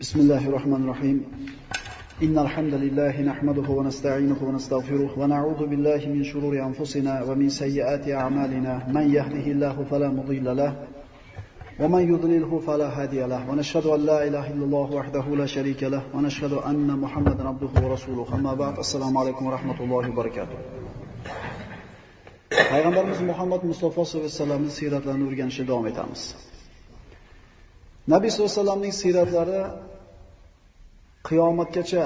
بسم الله الرحمن الرحيم. إن الحمد لله نحمده ونستعينه ونستغفره ونعوذ بالله من شرور أنفسنا ومن سيئات أعمالنا. من يهده الله فلا مضل له ومن يضلله فلا هادي له. ونشهد أن لا إله إلا الله وحده لا شريك له ونشهد أن محمدا عبده ورسوله. أما بعد، السلام عليكم ورحمة الله وبركاته. Payg'ambarimiz Muhammad Mustafa sollallohu alayhi vasallamning siyratlarini o'rganishda davom etamiz. Nabiy sollallohu alayhi vasallamning siyratlari qiyomatgacha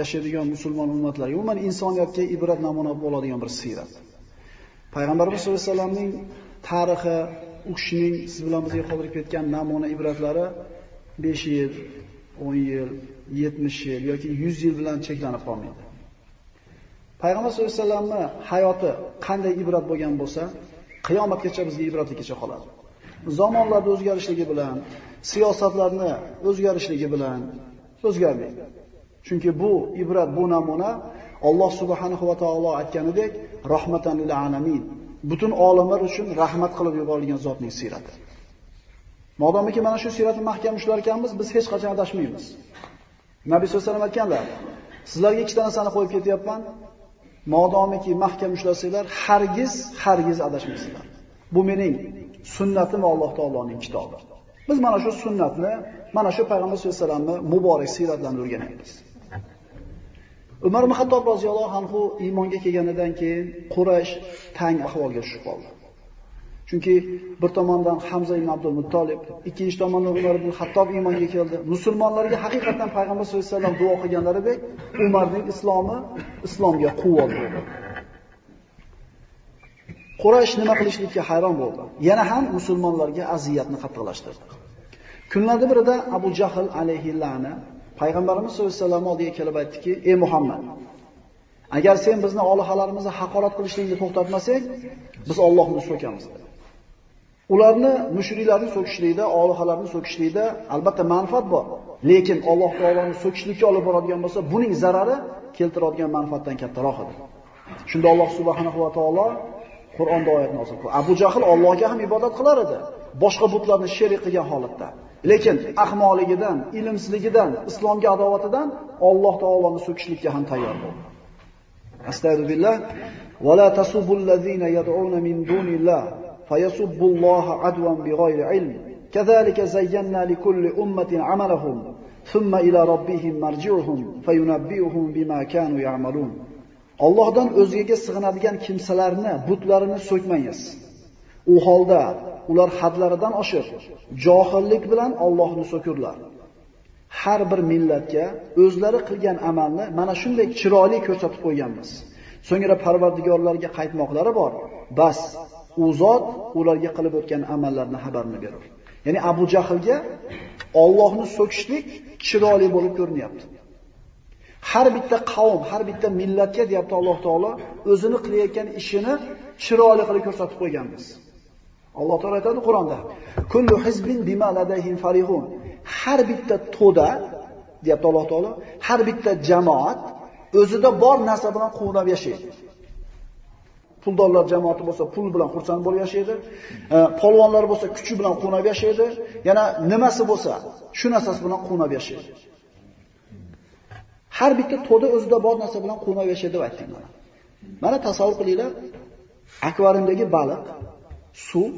yashaydigan musulmon ummatlarga, umuman insoniyatga ibrat namuna bo'ladigan bir siyrat. Payg'ambarimiz sollallohu alayhi vasallamning tarixi, u kishining siz bilan bizga qoldirib ketgan namuna ibratlari 5 yil, 10 yil, 70 yil yoki 100 yil bilan cheklanib qolmaydi. Payg'ambar sollallohu alayhi vasallamning hayoti qanday ibrat bo'lgan bo'lsa, qiyomatgacha bizga ibratligicha qoladi. Zamonlarda o'zgarishligi bilan, siyosatlarni o'zgarishligi bilan o'zgarmaydi. Chunki bu ibrat, bu namuna Alloh subhanahu va taolo aytganidek, rahmatan lil alamin, butun olamlar uchun rahmat qilib yuborilgan zotning siyrati. Modomiki mana shu siyratni mahkam ushlar ekanmiz, biz hech qachon adashmaymiz. Nabiy sollallohu alayhi vasallam aytganlar, sizlarga ikkita narsani qo'yib ketyapman. Modomiki mahkam ushlasanglar, hargiz, hargiz adashmaysizlar. Bu mening sunnatim va Alloh taoloning kitobi. Biz mana shu sunnatni, mana shu payg'ambar sollallohu alayhi vasallamning muborak siyratlarini o'rganyapmiz. Umar ibn Xattob roziyallohu anhu iymonga kelganidan keyin Quraysh tang ahvolga tushib qoldi. Chunki bir tomondan Hamza ibn Abdul Muttolib, ikkinchi tomondan Umar ibn Xattob iymonga keldi. Musulmonlarga haqiqatan payg'ambar sollallohu alayhi vasallam duo qilganlaridek, Umarning islomi islomga quvvat bo'ldi. Quraysh nima qilishlikka hayron bo'ldi. Yana ham musulmonlarga aziyatni qattiqlashtirdi. Kunlarning birida Abu Jahl alayhi la'na payg'ambarimiz sollallohu alayhi vasallam oldiga kelib aytdiki: "Ey Muhammad, agar sen bizni olihalarimizni haqorat qilishlikni to'xtatmasang, biz Allohni so'kamiz." Ularni, mushriklarni so'kishlikda, olihalarni so'kishlikda albatta manfaat bor. Lekin Alloh taoloni so'kishlikka olib boradigan bo'lsa, buning zarari keltiradigan manfaatdan kattaroq edi. Shunda Alloh subhanahu va taolo Qur'onda oyat nozil qildi. Abu Jahl Allohga ham ibodat qilar edi, boshqa butlarni sherik qilgan holatda. Lekin ahmoqligidan, ilmsizligidan, islomga adovatidan Alloh taoloni so'kishlikka ham tayyor bo'ldi. Astagfirullah. Va la tasubullazina yad'una min dunillah fayasubbulloha adwan bighayri ilm. Kazalika zayyana likulli ummatin amalahum thumma ila robbihim marji'uhum fayunabbi'uhum bima kanu ya'malun. Allohdan o'zgaga sig'inadigan kimsalarni, butlarini so'kmangiz. U holda ular hadlaridan oshib, johillik bilan Allohni so'kurlar. Har bir millatga o'zlari qilgan amalni mana shunday chiroyli ko'rsatib qo'yganmiz. So'ngra Parvardigorlarga qaytmoqlari bor. Bas, u zot ularga qilib o'tgan amallarni xabarini berur. Ya'ni Abu Jahlga Allohni so'kishlik chiroyli bo'lib ko'rinyapti. Har bitta qavm, har bitta millatga deyapti Alloh taolo o'zini qilayotgan ishini chiroyli qilib ko'rsatib qo'yganmiz. Alloh taolo aytadi Qur'onda: "Kullu hizbin bima ladayhim farihun." Har bitta to'da deyapti Alloh taolo, har bitta jamoat o'zida bor narsa bilan quvnab yashaydi. Puldorlar jamoati bo'lsa pul bilan xursand bo'lib yashaydi, polvonlar bo'lsa kuchi bilan quvnab yashaydi, yana nimasi bo'lsa shu narsasi bilan quvnab yashaydi. Har bitta to'da o'zida bor narsa bilan quvnab yashaydi deb aytdik mana. Mana tasavvur qilinglar, akvariumdagi baliq suv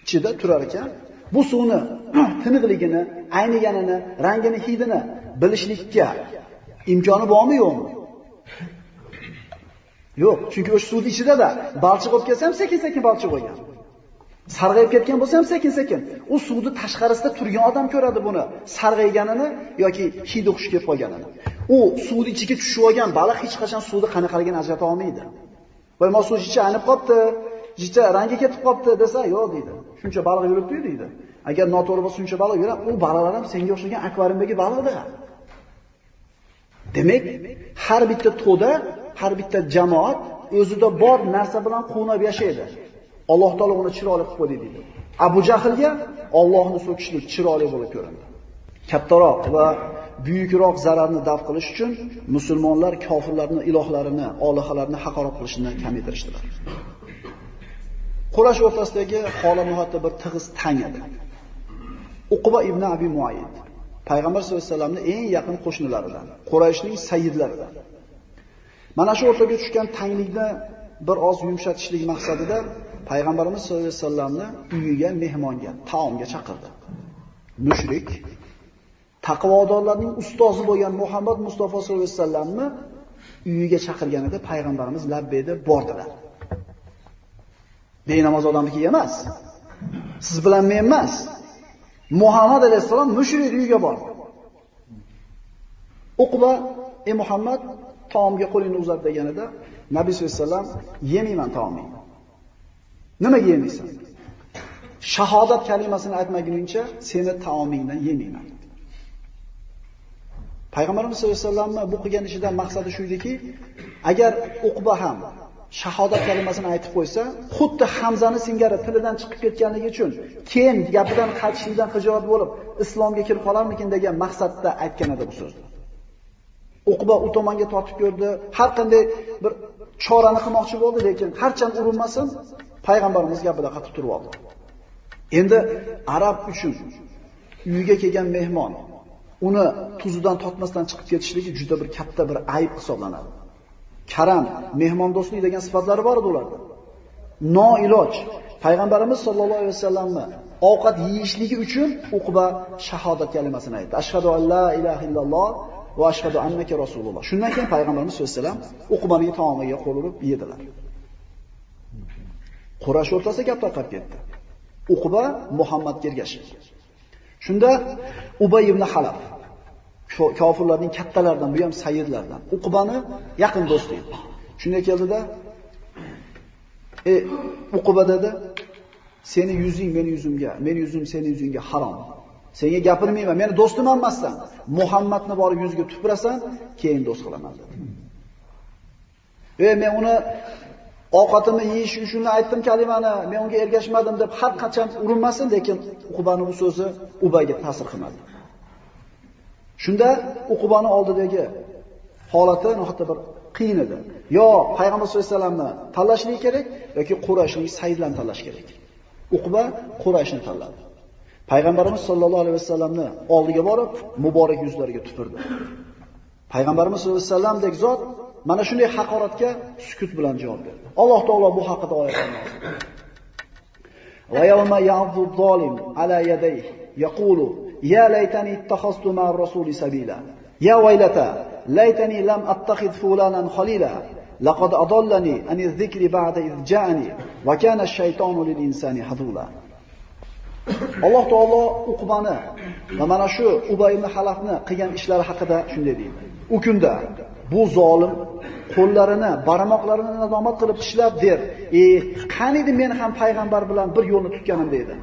ichida turar ekan, bu suvni tiniqligini, ayniganini, rangini, hidini bilishlikka imkoni bormi yo'qmi? Yo'q, chunki o'sha suvning ichida-da balchiq bo'lib ketsa ham sekin-sekin balchiq bo'lgan. Sarg'ayib ketgan bo'lsa ham sekin-sekin. U suvni tashqarisida turgan odam ko'radi buni, sarg'ayganini yoki hidi xush kelib qolganini. U suvning ichiga tushib olgan baliq hech qachon suvni qanaqaligini ajrata olmaydi. Voy, ma suv ichi aynib qopti, jicha rangi ketib qopti desa, yo'q deydi. Shuncha baliq yuribdi deydi. Agar noto'g'ri bo'lsa shuncha baliq yuradi, u baliqlar ham senga o'xshagan akvariumdagi baliqda. Demak, har bitta to'da, har bitta jamoat o'zida bor narsa bilan quvnab yashaydi. Alloh taolo uni chiroyli qilib qo'ydi deydi. Abu Jahlga Allohni so'kishlik chiroyli bo'lib ko'rindi. Kattaroq va buyukroq zararni daf qilish uchun musulmonlar kofirlarning ilohlarini, olihalarini haqorat qilishni kamaytirishdilar. Quraysh o'rtasidagi holat nihoyatda bir tig'iz tang edi. Uqba ibn Abi Muayyid Payg'ambar sollallohu alayhi vasallamning eng yaqin qo'shnilaridan, Qurayshning sayyidlaridan. Mana shu o'rtaga tushgan tanglikni bir oz yumshatishlik maqsadida Payg'ambarimiz sollallohu alayhi vasallamni uyiga mehmonga, taomga chaqirdi. Mushrik taqvodorlarning ustozi bo'lgan Muhammad Mustafa sollallohu alayhi vasallamni uyiga chaqirganida Payg'ambarimiz labbay deb bordilar. Benamoz odamniki emas. Siz bilan men emas. Muhammad alayhissalom mushrik uyiga bordi. Uqba, "Ey Muhammad, taomga qo'lingni uzat" deganida Nabiy sollallohu alayhi vasallam, "Yemayman taomingni." Nimaga yemaysan? Shahodat kalimasini aytmaguningcha seni taomingdan yemayman. Payg'ambarimiz sollallohu alayhi vasallamning bu qilgan ishidan maqsadi shu ediki, agar Uqba ham shahodat kalimasini aytib qo'ysa, xuddi Hamzani singari tilidan chiqib ketganligi uchun keyin gapidan qaytishlikdan xijolat bo'lib, islomga kirib qolarmikin degan maqsadda aytgan edi bu so'zni. Uqba u tomonga tortib ko'rdi, har qanday bir chorani qilmoqchi bo'ldi, lekin harchand urinmasin, payg'ambarimiz gapida qatib turib oldi. Endi arab uchun uyga kelgan mehmon uni tuzidan totmasdan chiqib ketishligi juda bir katta bir ayb hisoblanadi. Karam, mehmondo'stlik degan sifatlari bor edi ularda. Noiloj payg'ambarimiz sollallohu alayhi vasallamni ovqat yeyishligi uchun Uqba shahodat kalimasini aytdi. Ashhadu an la ilaha illalloh va ashhadu annaka rasululloh. Shundan keyin payg'ambarimiz sollallohu alayhi vasallam Uqbaning taomiga qo'l urib yedilar. Qurash o'rtasida gap tarqab ketdi. Uqba Muhammadga ergashdi. Shunda Ubay ibn Halaf, kofirlarning kattalaridan, bu ham sayyidlardan, Uqbani yaqin do'sti edi. Shunga keldida, Uqba dedi, seni yuzing meni yuzimga, meni yuzim seni yuzingga harom. Senga gapirmayman, meni do'stim emassan. Muhammadni borib yuziga tupurasan, keyin do'st qilaman dedi. Men uni ovqatimni yeyish uchun aytdim kalimani, men unga ergashmadim deb har qachon urinmasin, lekin Uqbaning bu so'zi Ubayga ta'sir qilmadi. Shunda Uqbaning oldidagi holati nihoyatda bir qiyin edi. Yo Payg'ambar sollallohu alayhi vasallamni tanlashlik kerak yoki Qurayshning sayyidlarini tanlash kerak. Uqba Qurayshni tanladi. Payg'ambarimiz sollallohu alayhi vasallamni oldiga borib, muborak yuzlariga tupurdi. Payg'ambarimiz sollallohu alayhi vasallamdek zot mana shunday haqoratga sukut bilan javob berdi. Alloh taolo bu haqida oyatlar nozil qildi. Va yawma ya'dhu zolim ala yadayhi yaqulu ya laytani ittakhaztu ma'ar rasuli sabila ya waylata laytani lam attakhidh fulanan khalila laqad adallani ani dhikri ba'da idh ja'ani va kana ash-shaytonu lil insani hadula. Alloh taolo Uqbani va mana shu Ubay ibn Halafni qilgan ishlari haqida shunday deydi. U kunda bu zolim qo'llarini, barmoqlarini nadomat qilib tishlab der, qaniydi men ham payg'ambar bilan bir yo'lni tutganim deydi.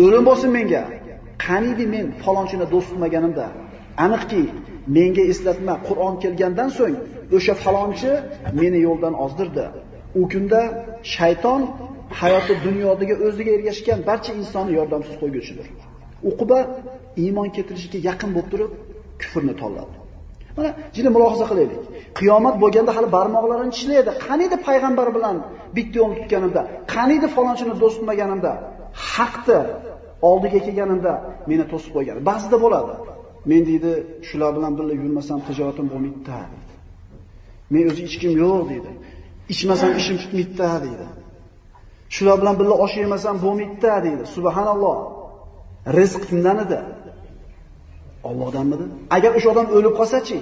O'lim bo'lsin menga. Qaniydi men falonchini do'st tutmaganimda. Aniqki, menga eslatma Qur'on kelgandan so'ng o'sha falonchi meni yo'ldan ozdirdi. U kunda shayton hayoti dunyodagi o'ziga ergashgan barcha insonni yordamsiz qo'yguvchidir. Uqba iymon keltirishga yaqin bo'lib turib, kufrni tanladi. Mana juda mulohaza qilaylik. Qiyomat bo'lganda hali barmoqlarini tishlaydi. Qaniydi payg'ambar bilan bitta yo'l tutganimda, qaniydi falonchini do'st tutmaganimda, haqni oldiga kelganimda meni to'sib qo'ygan. Ba'zida bo'ladi. Men deydi, shular bilan birga yurmasam tijaratim bo'lmaydi-da deydi. Men o'zi ichkim yo'q deydi. Ichmasam ishim tutmaydi-da deydi. Shular bilan birga osh yemasam bo'lmaydi-da deydi. Subhanalloh. Rizq kimdan edi? Allohdanmidi? Agar o'sha odam o'lib qolsa-chi?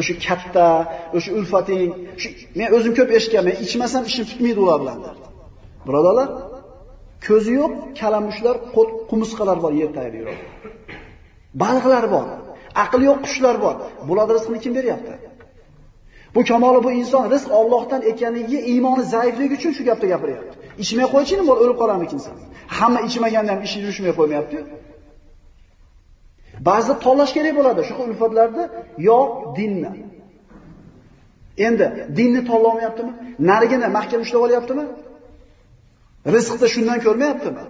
O'sha katta, o'sha ulfating, shu men o'zim ko'p eshitganman, ichmasam ishim tutmaydi ular bilan derdi. Birodarlar, ko'zi yo'q kalamushlar, qumursqalar bor yer tagida yuradi. Baliqlar bor, aqli yo'q qushlar bor. Bular rizqni kim beryapti? Bu kamoli bu inson rizq Allohdan ekanligiga iymoni zaifligi uchun shu gapni gapiryapti. Ichmay qo'ychi, nima o'lib qolarmikinsan? Hamma ichmaganda ham ishi yurishmay qo'ymayapti. Ba'zi tanlash kerak bo'ladi shu ulfatlarni yo dinni. Endi dinni tanlamayaptimi? Narigini mahkam ushlab olyaptimi? Rizqni shundan ko'rmayaptimi?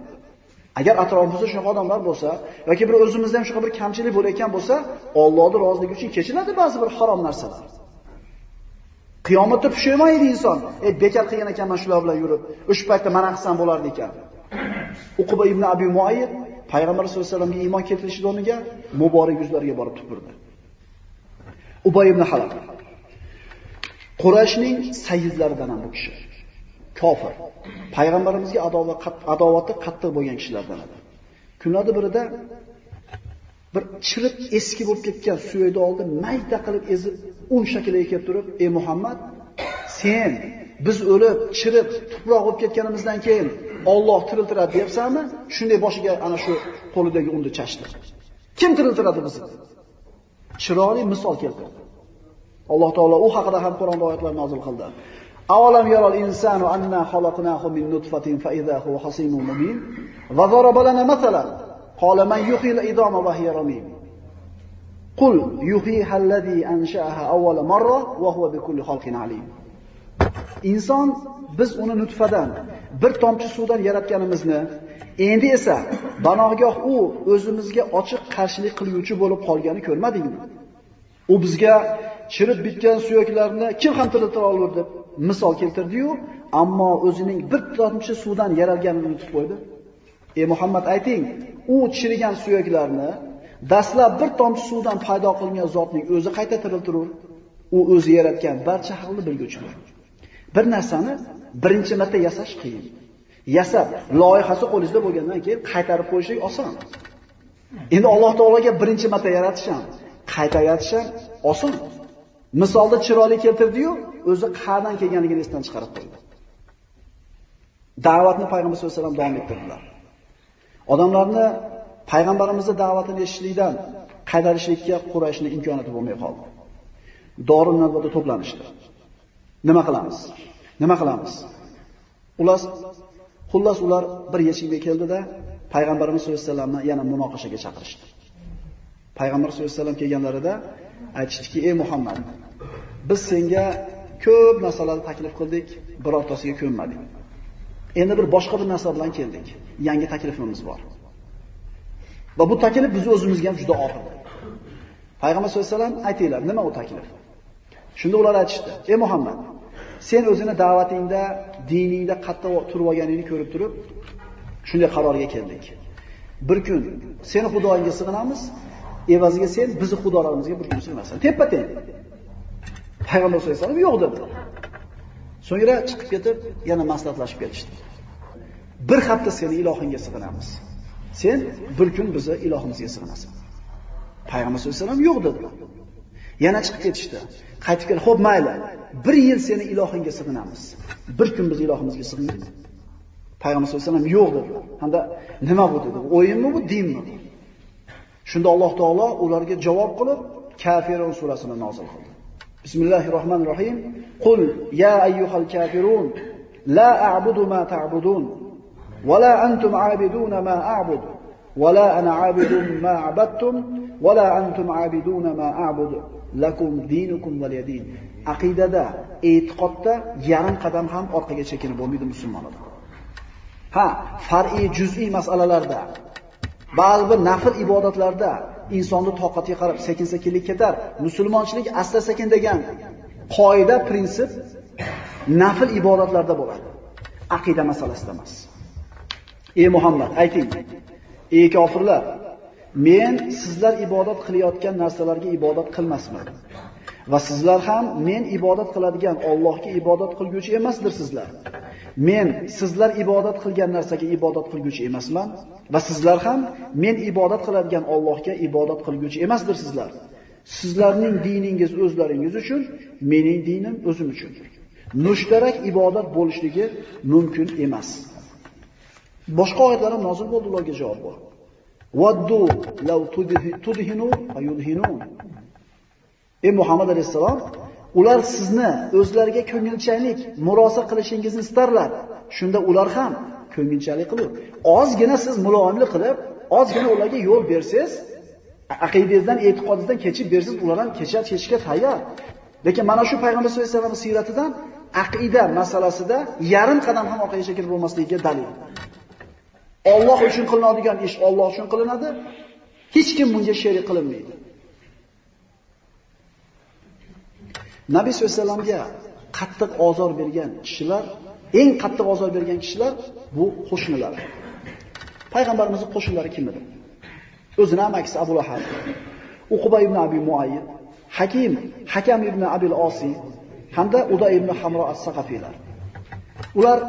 Agar atrofimizda shunaqa odamlar bo'lsa yoki bir o'zimizda ham shunaqa bir kamchilik bo'layotgan bo'lsa, Allohning roziligi uchun kechiladi ba'zi bir harom narsalar. Qiyomatda pushaymon inson. Bekor qilgan ekanman shular bilan yurib. O'sha paytda mana qilsam bo'lardi ekan. Uqba ibn Abi Muayyid Payg'ambar sollallohu alayhi vasallamga iymon keltirishdi o'rniga muborak yuzlariga borib tupurdi. Ubay ibn Halaf. Qurayshning sayyidlaridan ham bu kishi. Kofir. Payg'ambarimizga adovati qattiq bo'lgan kishilardan edi. Kunlarda birida bir chirib eski bo'lib ketgan suyakni oldi, mayda qilib ezib, un shakliga keltirib, "Ey Muhammad, sen biz o'lib, chirib, tuproq bo'lib ketganimizdan keyin Alloh tiriltiradi deyapsanmi?" Shunday boshiga ana shu qo'lidagi unni chashdi. Kim tiriltiradi bizni? Chiroyli misol keltirdi. Alloh taolo u haqida ham Qur'onda oyatlar nozil qildi. Awalam yaral insanu anna xalaqnahu min nutfatin fa idha huwa hasimun mubin va daraba lana masalan qala man yuhyil idama wa hiya ramim. Qul yuhyiha allazi ansha'aha awwala marra wa huwa bikulli xalqin alim. Inson biz uni nutfadan, bir tomchi suvdan yaratganimizni, endi esa banogoh u o'zimizga ochiq qarshilik qiluvchi bo'lib qolganini ko'rmadingmi? U bizga chirib bitgan suyaklarni kim ham tiriltira olur deb misol keltirdi-yu, ammo o'zining bir tomchi suvdan yaralganini unutib qo'ydi. Ey Muhammad, ayting, u chirigan suyaklarni dastlab bir tomchi suvdan paydo qilingan zotning o'zi qayta tiriltirur. U o'zi yaratgan barcha xalqni bilguvchidir. Bir narsani birinchi marta yasash qiyin. Yasab, loyihasi qo'lingizda bo'lgandan keyin qaytarib qo'yishlik oson. Endi Alloh taologa birinchi marta yaratish ham, qayta yaratish ham oson. Misolda chiroyli keltirdi-yu, o'zi qayerdan kelganligini esdan chiqarib qo'ydi. Da'vatni payg'ambar sollallohu alayhi vasallam davom ettirdilar. Odamlarni payg'ambarimizning da'vatini eshitishlikdan qaytarishlikka Qurayshning imkoniyati bo'lmay qoldi. Dorun Nadvada to'planishdi. Nima qilamiz? Nima qilamiz? Xullas ular bir yechimga keldida payg'ambarimiz sollallohu alayhi vasallamni yana munoqashaga chaqirishdi. Payg'ambar sollallohu alayhi vasallam kelganlarida aytishdiki, "Ey Muhammad, biz senga ko'p narsalarni taklif qildik, birortasiga ko'nmadik. Endi bir boshqa bir narsa bilan keldik. Yangi taklifimiz bor. Va bu taklif biz o'zimizga ham juda og'ir." Payg'ambar sollallohu alayhi vasallam aytinglar, nima u taklif? Shunda ular aytishdi: "Ey Muhammad, sen o'zini da'vatingda, diningda qattiq turib olganingni ko'rib turib, shunday qarorga keldik. Bir kun seni Xudoyingga sig'inamiz, evaziga sen bizni xudolarimizga bir kun sig'inasan. Teppa-teng." Payg'ambar sollallohu alayhi vasallam yo'q dedi. So'ngra chiqib ketib, yana maslahatlashib ketishdi. Bir hafta seni ilohingga sig'inamiz. Sen bir kun bizni ilohimizga sig'inasan. Payg'ambar sollallohu alayhi vasallam yo'q dedi. Yana chiqib ketishdi. Qaytib kelib, "Xo'p, mayli, bir yil seni ilohingga sig'inamiz. Bir kun biz ilohimizga sig'inamiz." Payg'ambar sollallohu alayhi vasallam yo'q dedilar. Hamda nima bu dedi? O'yinmi bu, dinmi bu? Shunda Alloh taolo ularga javob qilib, Kafirun surasini nozil qildi. Bismillahirrohmanirrohim. Qul ya ayyuhal kafirun la a'budu ma ta'budun va la antum a'biduna ma a'budu va la ana a'bidun ma a'badtum va la antum a'biduna ma a'budu lakum dinukum valiya din. Aqidada, e'tiqodda yarim qadam ham orqaga chekinib bo'lmaydi musulmon odam. Ha, far'iy, juz'iy masalalarda, ba'zi bir nafl ibodatlarda insonni toqatiga qarab sekin-sekinlik ketar. Musulmonchilik asta-sekin degan qoida, prinsip nafl ibodatlarda bo'ladi. Aqida masalasida emas. Ey Muhammad, ayting, ey kofirlar, men sizlar ibodat qilayotgan narsalarga ibodat qilmasman. Va sizlar ham men ibodat qiladigan Allohga ibodat qilguvchi emasdirsizlar. Men sizlar ibodat qilgan narsaga ibodat qilguvchi emasman va sizlar ham men ibodat qiladigan Allohga ibodat qilguvchi emasdirsizlar. Sizlarning diningiz o'zlaringiz uchun, mening dinim o'zim uchun. Mushtarak ibodat bo'lishligi mumkin emas. Boshqa oyatlar ham nozil bo'ldi, ularga javob bor. Vaddu law tudhinu fayudhinun. Ey Muhammad alayhisalom, ular sizni o'zlariga ko'ngilchanlik murosa qilishingizni istarlar. Shunda ular ham ko'ngilchalik qilur. Ozgina siz muloyimlik qilib, ozgina ularga yo'l bersangiz, aqidangizdan, e'tiqodingizdan kechib bersangiz, ular ham kechishga tayyor. Lekin mana shu payg'ambar sollallohu alayhi vasallam siyratidan aqida masalasida yarim qadam ham orqaga chekinib bo'lmasligiga dalil. Alloh uchun qilinadigan ish Alloh uchun qilinadi. Hech kim bunga sherik qilinmaydi. Nabiy sollallohu alayhi vasallamga qattiq ozor bergan kishilar, eng qattiq ozor bergan kishilar bu qo'shnilar. Payg'ambarimizning qo'shinlari kim edi? O'zini amakisi Abu Lahab, Uqba ibn Abi Muayyid, Hakam ibn Abil Osi hamda Uda ibn Hamro as-Saqafiylar. Ular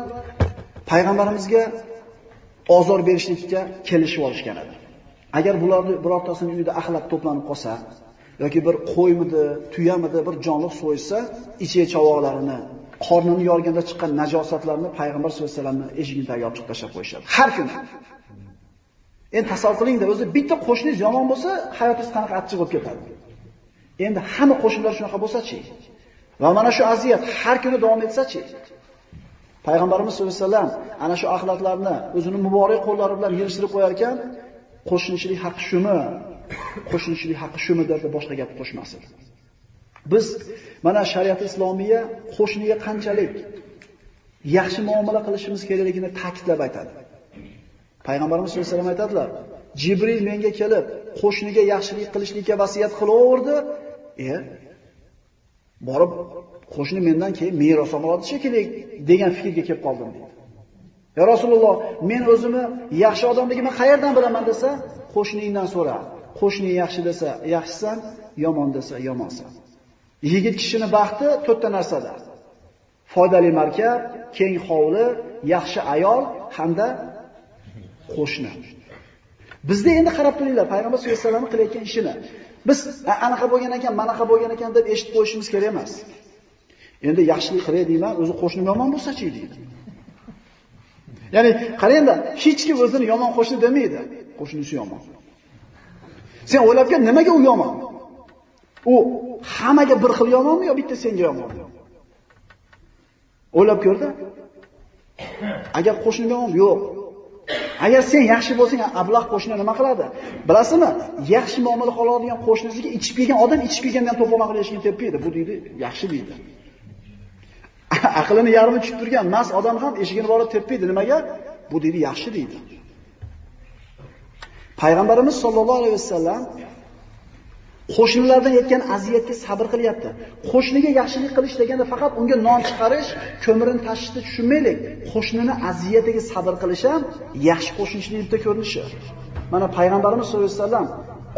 payg'ambarimizga ozor berishlikka kelishib olishgan edi. Agar bularning birortasini uyida axlat to'planib qolsa yoki bir qo'ymidi, tuyamidi bir jonliq so'ysa, ichak chavoqlarini, qornini yorganda chiqqan najosatlarni payg'ambar sollallohu alayhi vasallamning eshigini tagiga olib chiqib tashlab qo'yishadi. Har kuni. Endi tasavvur qilingda, o'zi bitta qo'shningiz yomon bo'lsa, hayotingiz qanaqa achchiq bo'lib ketadi. Endi hamma qo'shnilar shunaqa bo'lsa-chi? Va mana shu aziyat har kuni davom etsa-chi? Payg'ambarimiz sollallohu alayhi vasallam ana shu axlatlarni o'zini muborak qo'llari bilan yig'ishtirib qo'yar ekan, qo'shnichilik haqqi shumi? Qo'shnichilik haqqi shumi deb boshqa gap qo'shmas edi. Biz mana shariat islomiya qo'shniga qanchalik yaxshi muomala qilishimiz kerakligini ta'kidlab aytadi. Payg'ambarimiz sollallohu alayhi vasallam aytadilar: Jibril menga kelib, qo'shniga yaxshilik qilishlikka vasiyat qilaverdi. Borib qo'shni mendan keyin meros oladi shekilli degan fikrga kelib qoldim deydi. Ya Rasululloh, men o'zimni yaxshi odamligimni qayerdan bilaman desa, qo'shningdan so'ra. Qo'shning yaxshi desa, yaxshisan, yomon desa, yomonsan. Yigit kishini baxti to'rtta narsada. Foydali markab, keng hovli, yaxshi ayol hamda qo'shni. Bizda endi qarab turinglar, Payg'ambar sollallohu alayhi vasallam qilayotgan ishini. Biz anaqa bo'lgan ekan, manaqa bo'lgan ekan deb eshitib qo'yishimiz kerak emas. Endi yaxshilik qilay deyman, o'zi qo'shnim yomon bo'lsa-chi deydi. Ya'ni qarangda, hech kim o'zini yomon qo'shni demaydi. Qo'shnisi yomon. Sen o'ylab ko'r, nimaga u yomon? U hammaga bir xil yomonmi yo bitta senga yomonmi? O'ylab ko'rda. Agar qo'shnim yomon, yo'q. Agar sen yaxshi bo'lsang, ablah qo'shni nima qiladi? Bilasizmi? Yaxshi muomala qiladigan qo'shnisiga ichib kelgan odam ichib kelgandan to'polon qilib eshigini tepmaydi. Bu deydi, yaxshi deydi. Aqlini yarmi tushib turgan mast odam ham eshigini borib tepmaydi. Nimaga? Bu deydi, yaxshi deydi. Payg'ambarimiz sollallohu alayhi vasallam qo'shnilardan yetgan aziyatga sabr qilyapti. Qo'shniga yaxshilik qilish deganda faqat unga non chiqarish, ko'mirini tashishni tushunmaylik. Qo'shnini aziyatiga sabr qilish ham yaxshi qo'shnichilik bitta ko'rinishi. Mana Payg'ambarimiz sollallohu alayhi vasallam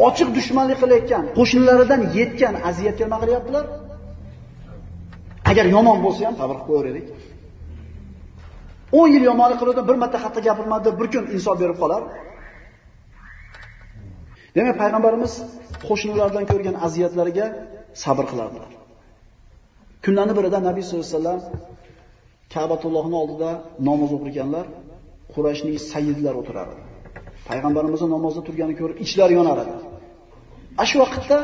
ochiq dushmanlik qilayotgan qo'shnilaridan yetgan aziyatga nima qilyaptilar? Agar yomon bo'lsa ham sabr qilib qo'yaylik. 10 yil yomonlik qildi, bir marta xato gapirmadi, bir kun insof berib qolar. Demak, Payg'ambarimiz qo'shnilardan ko'rgan aziyatlariga sabr qilardilar. Kunlarning birida Nabiy sollallohu alayhi vasallam Ka'batullohning oldida namoz o'qiganlar, Qurayshning sayyidlari o'tirar edi. Payg'ambarimizning namozda turganini ko'rib ichlari yonar edi. Shu vaqtda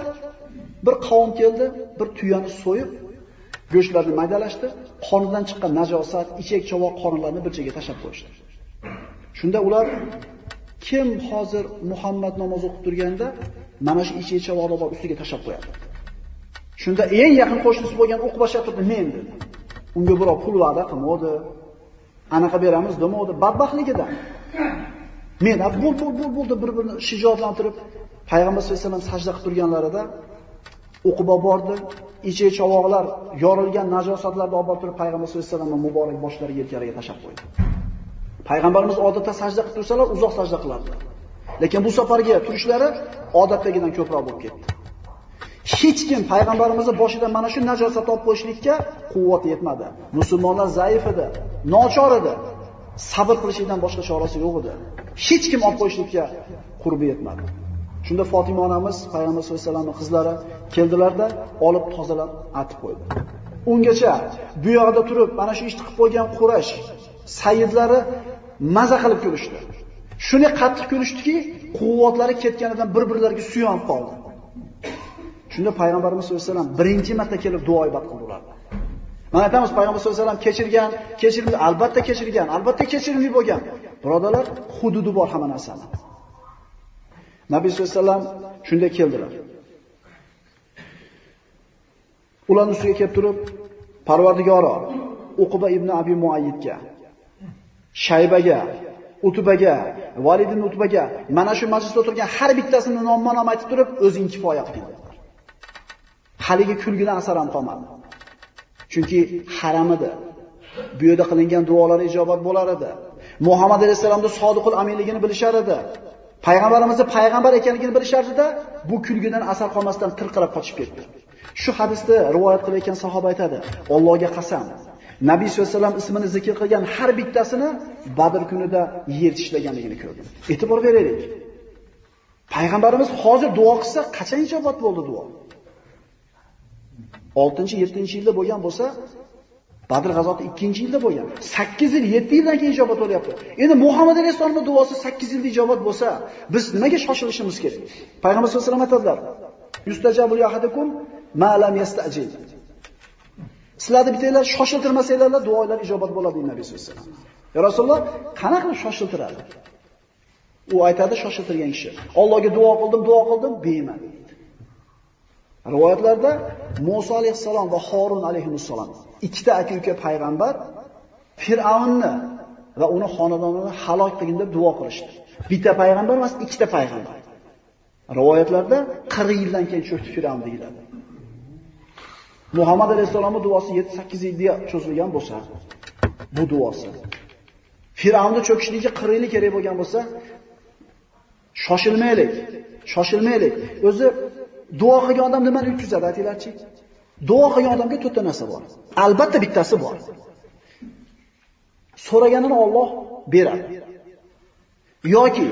bir qavm keldi, bir tuyani so'yib, go'shtlarni maydalashdi, qonidan chiqqan najosat, ichak chovoq qorinlarni bir chekka tashlab qo'yishdi. Shunda ular kim hozir Muhammad namoz o'qib turganda mana shu ichak chovoqni bor ustiga tashlab qo'yadi. Shunda eng yaqin qo'shnisi bo'lgan Uqba turdi, men dedi. Unga birov pul va'da qilmadi. Anaqa beramiz demadi, badbaxtligidan. Men bo'l deb bir-birini shijoatlantirib, Payg'ambar sollallohu alayhi vasallam sajda qilib turganlarida Uqba bordi, ichak chovoqlar yorilgan najosatlarni olib borib turib Payg'ambar sollallohu alayhi vasallamning muborak boshlari yelkalariga tashlab qo'ydi. Payg'ambarimiz odatda sajda qilib tursalar uzoq sajda qilardilar. Lekin bu safargi turishlari odatdagidan ko'proq bo'lib ketdi. Hech kim payg'ambarimizning boshidan mana shu najosatni olib qo'yishlikka quvvat yetmadi. Musulmonlar zaif edi, nochor edi. Sabr qilishdan boshqa chorasi yo'q edi. Hech kim olib qo'yishlikka qurbi yetmadi. Shunda Fatima onamiz, Payg'ambar sollallohu alayhi vasallamning qizlari keldilarda olib tozalab atib qo'ydi. Ungacha bu yoqda turib mana shu ishni qilib qo'ygan Quraysh sayyidlari maza qilib kulishdi. Shuni qattiq kulishdiki, quvvatlari ketganidan bir-birlariga suyanib qoldi. Shunda Payg'ambarimiz sollallohu alayhi vasallam birinchi marta kelib duo ibodat qildi ularga. Mana aytamiz, Payg'ambar sollallohu alayhi vasallam kechirgan, kechirimli, albatta kechirgan, albatta kechirimli bo'lgan. Birodalar, hududi bor hamma narsani. Nabiy sollallohu alayhi vasallam shunday keldilar. Ularning ustiga kelib turib, Parvardigoro, Uqba ibn Abi Muayyidga, Shaybaga, Utbaga, Valid ibn Utbaga, mana shu majlisda o'tirgan har bittasini nomma-nom aytib turib, o'zing kifoya qil dedilar. Haligi kulgidan asar ham qolmadi. Chunki haram edi. Bu yerda qilingan duolar ijobat bo'lar edi. Muhammad alayhissalomning sodiqul aminligini bilishar edi. Payg'ambarimizni payg'ambar ekanligini bilishardi-da, bu kulgidan asar qolmasdan tirqirab qochib ketdi. Shu hadisda rivoyat qilayotgan sahoba aytadi: Allohga qasam, Nabiy sollallohu alayhi vasallam ismini zikr qilgan har bittasini Badr kunida yer tishlaganligini ko'rdim. E'tibor beraylik. Payg'ambarimiz hozir duo qilsa, qachon ijobat bo'ldi duo? 6-7-yilda bo'lgan bo'lsa, Badr g'azoti 2-yilda bo'lgan. 8 yil, 7 yildan keyin ijobat bo'lyapti. Endi Muhammad alayhissalomning duosi 8 yilda ijobat bo'lsa, biz nimaga shoshilishimiz kerak? Payg'ambar sollallohu alayhi vasallam aytadilar: "Yustajabu li ahadikum ma lam yastajil." Sizlarni bittanglar shoshiltirmasanglar, duolar ijobat bo'ladi deydi Nabiy sollallohu alayhi vasallam. Ya Rasululloh, qanaqa qilib shoshiltiradi? U aytadi, shoshiltirgan kishi. Allohga duo qildim, duo qildim, bermadi deydi. Rivoyatlarda Musa alayhissalom va Harun alayhissalom ikkita aka-uka payg'ambar Fir'avnni va uni xonadonini halok qilgin deb duo qilishdi. Bitta payg'ambar emas, ikkita payg'ambar. Rivoyatlarda 40 yildan keyin cho'kdi Fir'avn deyiladi. Muhammad alayhissalomning duosi 7-8 yilga cho'zilgan bo'lsa, bu duosi Fir'avnni cho'kishligi 40 yil kerak bo'lgan bo'lsa, shoshilmaylik, shoshilmaylik. O'zi duo qilgan odam nimani yutqizadi aytinglarchi? Duo qilgan odamga to'rtta narsa bor. Albatta bittasi bor. So'raganini Alloh beradi. Yoki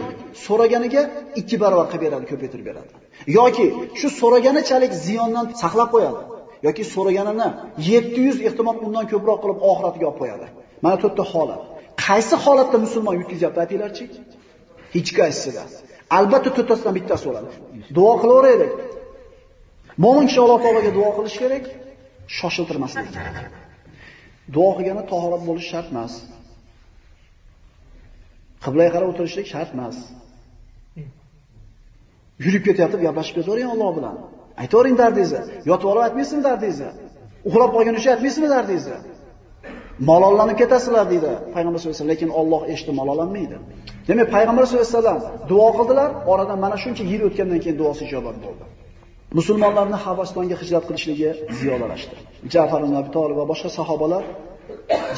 so'raganiga 2 barobar qilib beradi, ko'paytirib beradi. Yoki shu so'raganichalik ziyondan saqlab qo'yadi. Yoki so'raganini 700 ehtimol undan ko'proq qilib oxiratiga olib qo'yadi. Mana to'rtta holat. Qaysi holatda musulmon yutqizyapti aytinglarchi? Hech qaysisida. Albatta to'rttasidan bittasi bo'ladi. Duo qilaveraylik. Mo'min kishi Alloh taologa duo qilish kerak, shoshiltirmaslik kerak. Duo qilganda tahorat bo'lish shart emas. Qiblaga qarab o'tirishlik shart emas. Yurib ketayotib gaplashib ketavering Alloh bilan. Aytavering dardingizni. Yotib olib aytmaysizmi dardingizni? Uxlab qolgan uchun aytmaysizmi dardingizni? Malollanib ketasizlar deydi Payg'ambar sollallohu alayhi vasallam, lekin Alloh eshitib malollanmaydi. Demak, Payg'ambar sollallohu alayhi vasallam duo qildilar, oradan mana shuncha yil o'tgandan keyin duosi ijobat bo'ldi. Musulmonlarni Habastonga hijrat qilishligi ziyodalashdi. Ja'far ibn Abi Talib va boshqa sahobalar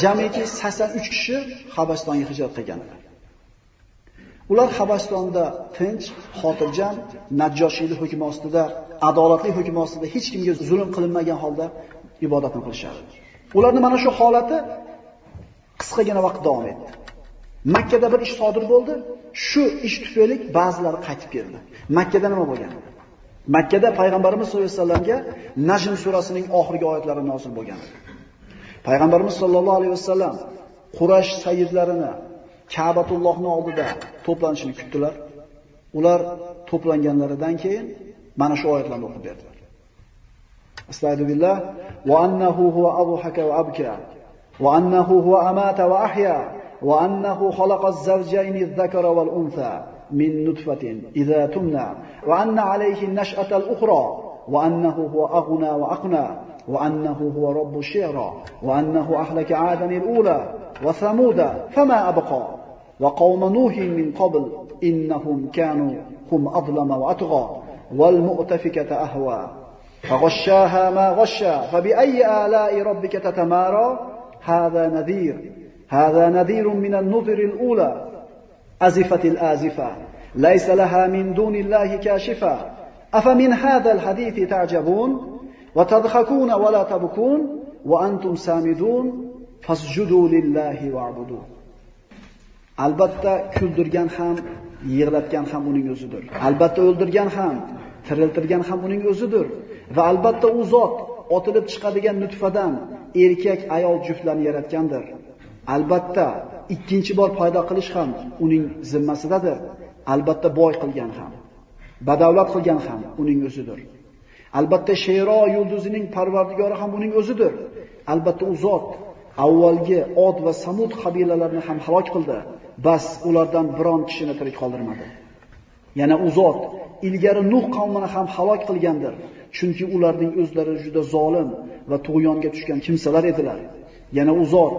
jamiki 83 kishi Habastonga hijrat qilgan edi. Ular Habastonda tinch, xotirjam, Najjoshiylik hukmi ostida, adolatli hukmi ostida hech kimga zulm qilinmagan holda ibodatni qilishardi. Ularning mana shu holati qisqagina vaqt davom etdi. Makkada bir ish sodir bo'ldi. Shu ish tufayli ba'zilari qaytib keldi. Makkada nima bo'lgan? Makkada Payg'ambarimiz sollallohu alayhi vasallamga Najm surasining oxirgi oyatlari nozil bo'lgan. Payg'ambarimiz sollallohu alayhi vasallam Quraysh sayyidlarini Ka'batullohning oldida to'planishini kutdilar. Ular to'planganlaridan keyin mana shu oyatlarni o'qib berdilar. Astagfiru billah va annahu huwa adhaka va abka va annahu huwa amata va ahya va annahu khalaqa az-zawjayni adh-dhakara wal-untha min nutfatin idha tumna va anna alayhi an-nash'ata al-ukhra va annahu huwa aghna wa aqna va annahu huwa robbu ash-shi'ra va annahu ahlaka 'adan al-ula wa thamuda fama abqa wa qawma nuhin min qabl innahum kanu hum adlama wa atgha wal mu'tafikata ahwa فغشاها ما غشا فبأي آلاء ربك تتمارى هذا نذير هذا نذير من النذر الأولى أزفت الآزفة ليس لها من دون الله كاشفة أفمن هذا الحديث تعجبون وتضحكون ولا تبكون وأنتم سامدون فاسجدوا لله واعبدوا. Albatta kuldirgan ham yig'latgan ham uning o'zidir. Albatta o'ldirgan ham tiriltirgan ham uning o'zidir. Va albatta u zot otilib chiqadigan nutfadan erkak ayol juftlarni yaratgandir. Albatta ikkinchi bor paydo qilish ham uning zimmasidadir. Albatta boy qilgan ham, badavlat qilgan ham uning o'zidir. Albatta Shero yulduzining parvardigori ham uning o'zidir. Albatta u zot avvalgi Od va Samud qabilalarini ham halok qildi. Bas ulardan biron kishini tirik qoldirmadi. Yana u zot ilgari Nuh qavmini ham halok qilgandir. Chunki ularning o'zlari juda zolim va tug'yonga tushgan kimsalar edilar. Yana u zot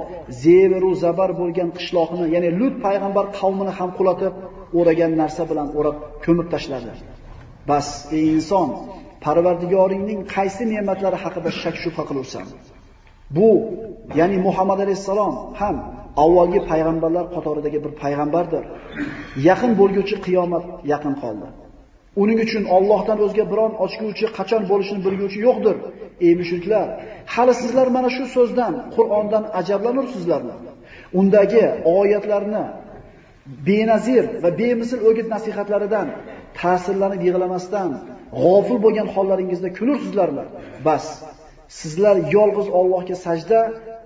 zeveru zabar bo'lgan qishloqni, ya'ni Lut payg'ambar qavmini ham qulatib, o'ragan narsa bilan o'rab ko'mib tashladi. Bas ey inson, Parvardigoringning qaysi ne'matlari haqida shak shubha qilursan? Bu, ya'ni Muhammad alayhissalom ham avvalgi payg'ambarlar qatoridagi bir payg'ambardir. Yaqin bo'lguvchi qiyomat yaqin qoldi. Uning uchun Allohdan o'zga biron ochguvchi qachon bo'lishini bilguvchi yo'qdir. Ey mushriklar, hali sizlar mana shu so'zdan, Qur'ondan ajablanursizlarmi? Undagi oyatlarni benazir va bemisl o'git nasihatlaridan ta'sirlanib yig'lamasdan g'ofil bo'lgan hollaringizda kulursizlarmi? Bas, sizlar yolg'iz Allohga sajda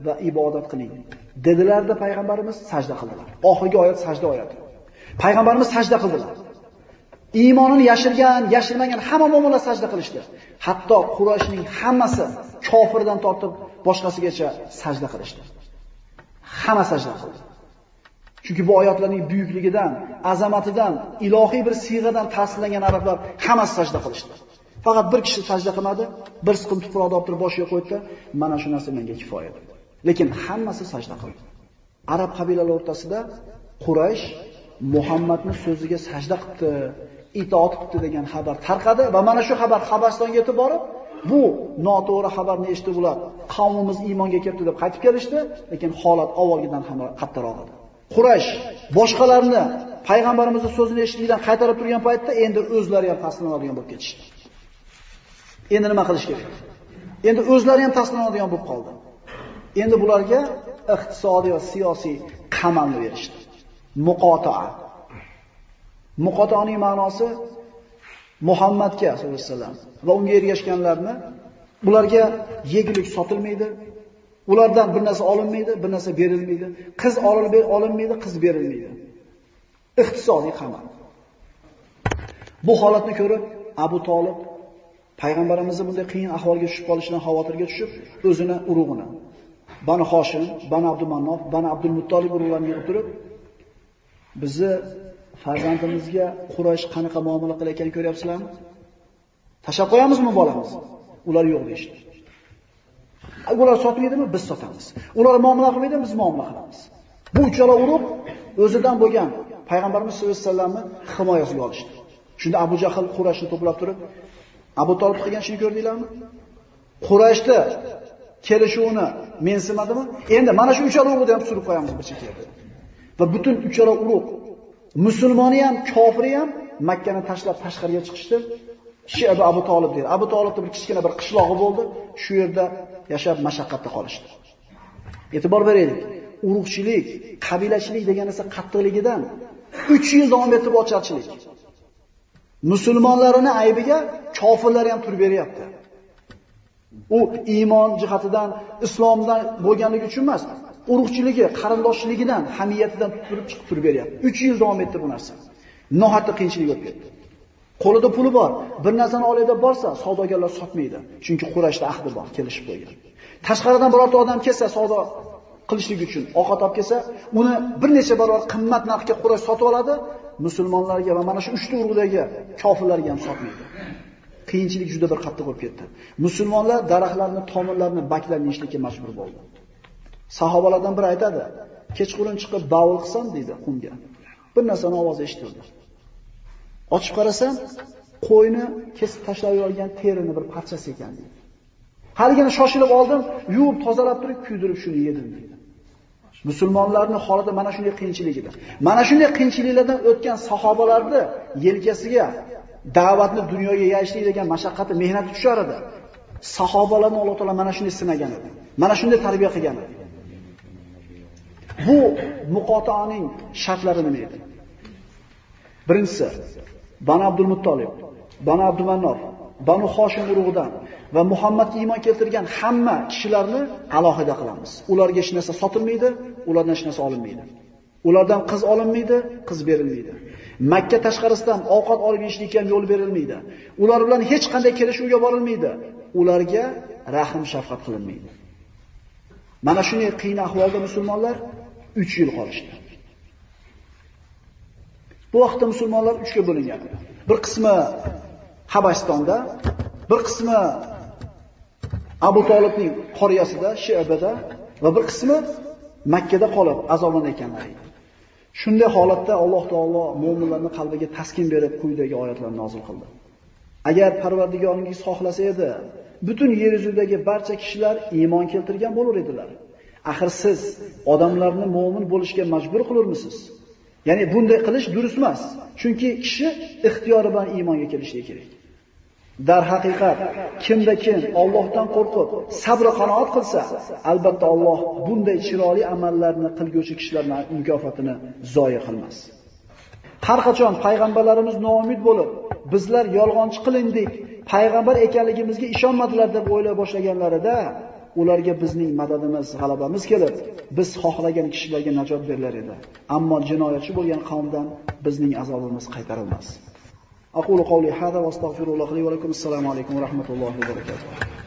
va ibodat qiling. Dedilarda payg'ambarimiz sajda qildilar. Oxirgi oyat sajda oyati. Payg'ambarimiz sajda qildilar. Iymonini yashirgan, yashirmagan hamma mo'minlar sajda qilishdi. Hatto Qurayshning hammasi kofirdan tortib boshqasigacha sajda qilishdi. Hamma sajda qildi. Chunki bu oyatlarning buyukligidan, azamatidan, ilohiy bir siyg'adan ta'sirlangan arablar hammasi sajda qilishdi. Faqat bir kishi sajda qilmadi, bir siqim tuproqni olib turib boshiga qo'ydi, mana shu narsa menga kifoya dedi. Lekin hammasi sajda qildi. Arab qabilalari o'rtasida Quraysh Muhammadning so'ziga sajda qildi, itoat qildi degan xabar tarqadi va mana shu xabar Habasistonga yetib borib, bu noto'g'ri xabarni eshitib ular qavmimiz iymonga keldi deb qaytib kelishdi, lekin holat avvalgidan ham qattiqroq edi. Quraysh boshqalarni payg'ambarimizning so'zini eshitishdan qaytarib turgan paytda endi o'zlari ham taslimlanadigan bo'lib ketishdi. Endi nima qilish kerak? Endi o'zlari ham taslimlanadigan bo'lib qoldi. Endi bularga iqtisodiy va siyosiy qamalni berishdi. Muqotaa. Muqotaning ma'nosi Muhammadga sollallohu alayhi vasallam va unga ergashganlarni ularga yegulik sotilmaydi, ulardan bir narsa olinmaydi, bir narsa berilmaydi, qiz olinmaydi, qiz berilmaydi. Iqtisodiy qamal. Bu holatni ko'rib Abu Tolib payg'ambarimizni bunday qiyin ahvolga tushib qolishidan xavotirga tushib, o'zini urug'ini Banu Hoshim, Banu Abdumannof, Banu Abdulmuttolib urug'larini yig'ib turib, bizni farzandimizga Quraysh qanaqa muomala qilayotganini ko'ryapsizlarmi? Tashlab qo'yamizmi bolamizni? Ular yo'q deyishdi. Ular sotmaydimi? Biz sotamiz. Ular muomala qilmaydimi? Biz muomala qilamiz. Bu uchala urug' o'zidan bo'lgan payg'ambarimiz sollallohu alayhi vasallamni himoyasiga olishdi. Shunda Abu Jahl Qurayshni to'plab turib, Abu Tolib qilgan ishini ko'rdinglarmi? Qurayshda kelishuvini mensimadimi? Endi mana shu uchala urug'ni ham surib qo'yamiz bir chekkaga. Va butun uchala urug' musulmoni ham, kofiri ham Makkani tashlab tashqariga chiqishdi. Shi'b Abu Tolib deydi. Abu Tolibda bir kichkina bir qishlog'i bo'ldi. Shu yerda yashab mashaqqatda qolishdi. E'tibor beraylik. Urug'chilik, qabilachilik degan narsa qattiqligidan 3 yil davom etib ocharchilik. Musulmonlarning aybiga kofirlar ham turib beryapti. U iymon jihatidan, islomdan bo'lganligi uchun emas, urug'chiligi, qarindoshligidan, hamiyatidan turib chiqib turib beryapti. 3 yil davom etdi bu narsa. Nihoyatda qiyinchilik bo'lib ketdi. Qo'lida puli bor, bir narsani olay deb borsa, savdogarlar sotmaydi. Chunki Qurayshda ahdi bor, kelishib qo'ygan. Tashqaridan birorta odam kelsa savdo qilishlik uchun ovqat olib kelsa, uni bir necha barobar qimmat narxga Quraysh sotib oladi, musulmonlarga va mana shu 3 ta urug'dagi kofirlarga ham sotmaydi. Qiyinchilik juda bir qattiq bo'lib ketdi. Musulmonlar daraxtlarni, tomirlarini, baklarini yeyishlikka majbur bo'ldi. Sahobalardan biri aytadi, kechqurun chiqib bavul qilsam deydi qumga. Bir narsani ovozi eshitildi. Ochib qarasam, qo'yni kesib tashlab yuborgan terini bir parchasi ekan deydi. Haligini shoshilib oldim, yuvib tozalab turib kuydirib shuni yedim deydi. Musulmonlarning holati mana shunday qiyinchilik edi. Mana shunday qiyinchiliklardan o'tgan sahobalarni yelkasiga da'vatni dunyoga yayishlik degan mashaqqati, mehnati tushar edi. Sahobalarni Alloh taolo mana shunday sinagan edi. Mana shunday tarbiya qilgan edi. Bu muqotaning shartlari nima edi? Birinchisi, Banu Abdulmuttolib, Banu Abdumannof, Banu Hoshim urug'idan va Muhammadga iymon keltirgan hamma kishilarni alohida qilamiz. Ularga hech narsa sotilmaydi, ulardan hech narsa olinmaydi. Ulardan qiz olinmaydi, qiz berilmaydi. Makka tashqarisidan ovqat olib yeyishlikka ham yo'l berilmaydi. Ular bilan hech qanday kelishuvga borilmaydi. Ularga rahm shafqat qilinmaydi. Mana shunday qiyin ahvolda musulmonlar 3 yil qolishdi. Bu vaqtda musulmonlar 3 ga bo'lingan. Bir qismi Habasistonda, bir qismi Abu Tolibning qoryasida, Shi'bada va bir qismi Makkada qolib azoblanayotganlar edi. Shunday holatda Alloh taolo mu'minlarning qalbiga taskin berib quyidagi oyatlarni nozil qildi. Agar Parvardigoringiz xohlasa edi, butun yer yuzidagi barcha kishilar iymon keltirgan bo'lar edilar. Axir siz odamlarni mo'min bo'lishga majbur qilurmisiz? Ya'ni bunday qilish durust emas. Chunki kishi ixtiyori bilan iymonga kelishi kerak. Darhaqiqat, kimda kim Allohdan qo'rqib, sabr qanoat qilsa, albatta Alloh bunday chiroyli amallarni qilguvchi kishilarning mukofotini zoyi qilmas. Har qachon payg'ambarlarimiz noumid bo'lib, bizlar yolg'onchi qilindik, payg'ambar ekanligimizga ishonmadilar deb o'ylay boshlaganlarida, ularga bizning madadimiz, g'alabamiz kelib, biz xohlagan kishilarga najot berilar edi. Ammo jinoyatchi bo'lgan qavmdan bizning azobimiz qaytarilmas. Aqulu qawli hada va astagfirulloh li va lakum. Assalomu alaykum va rahmatullohi va barakatuh.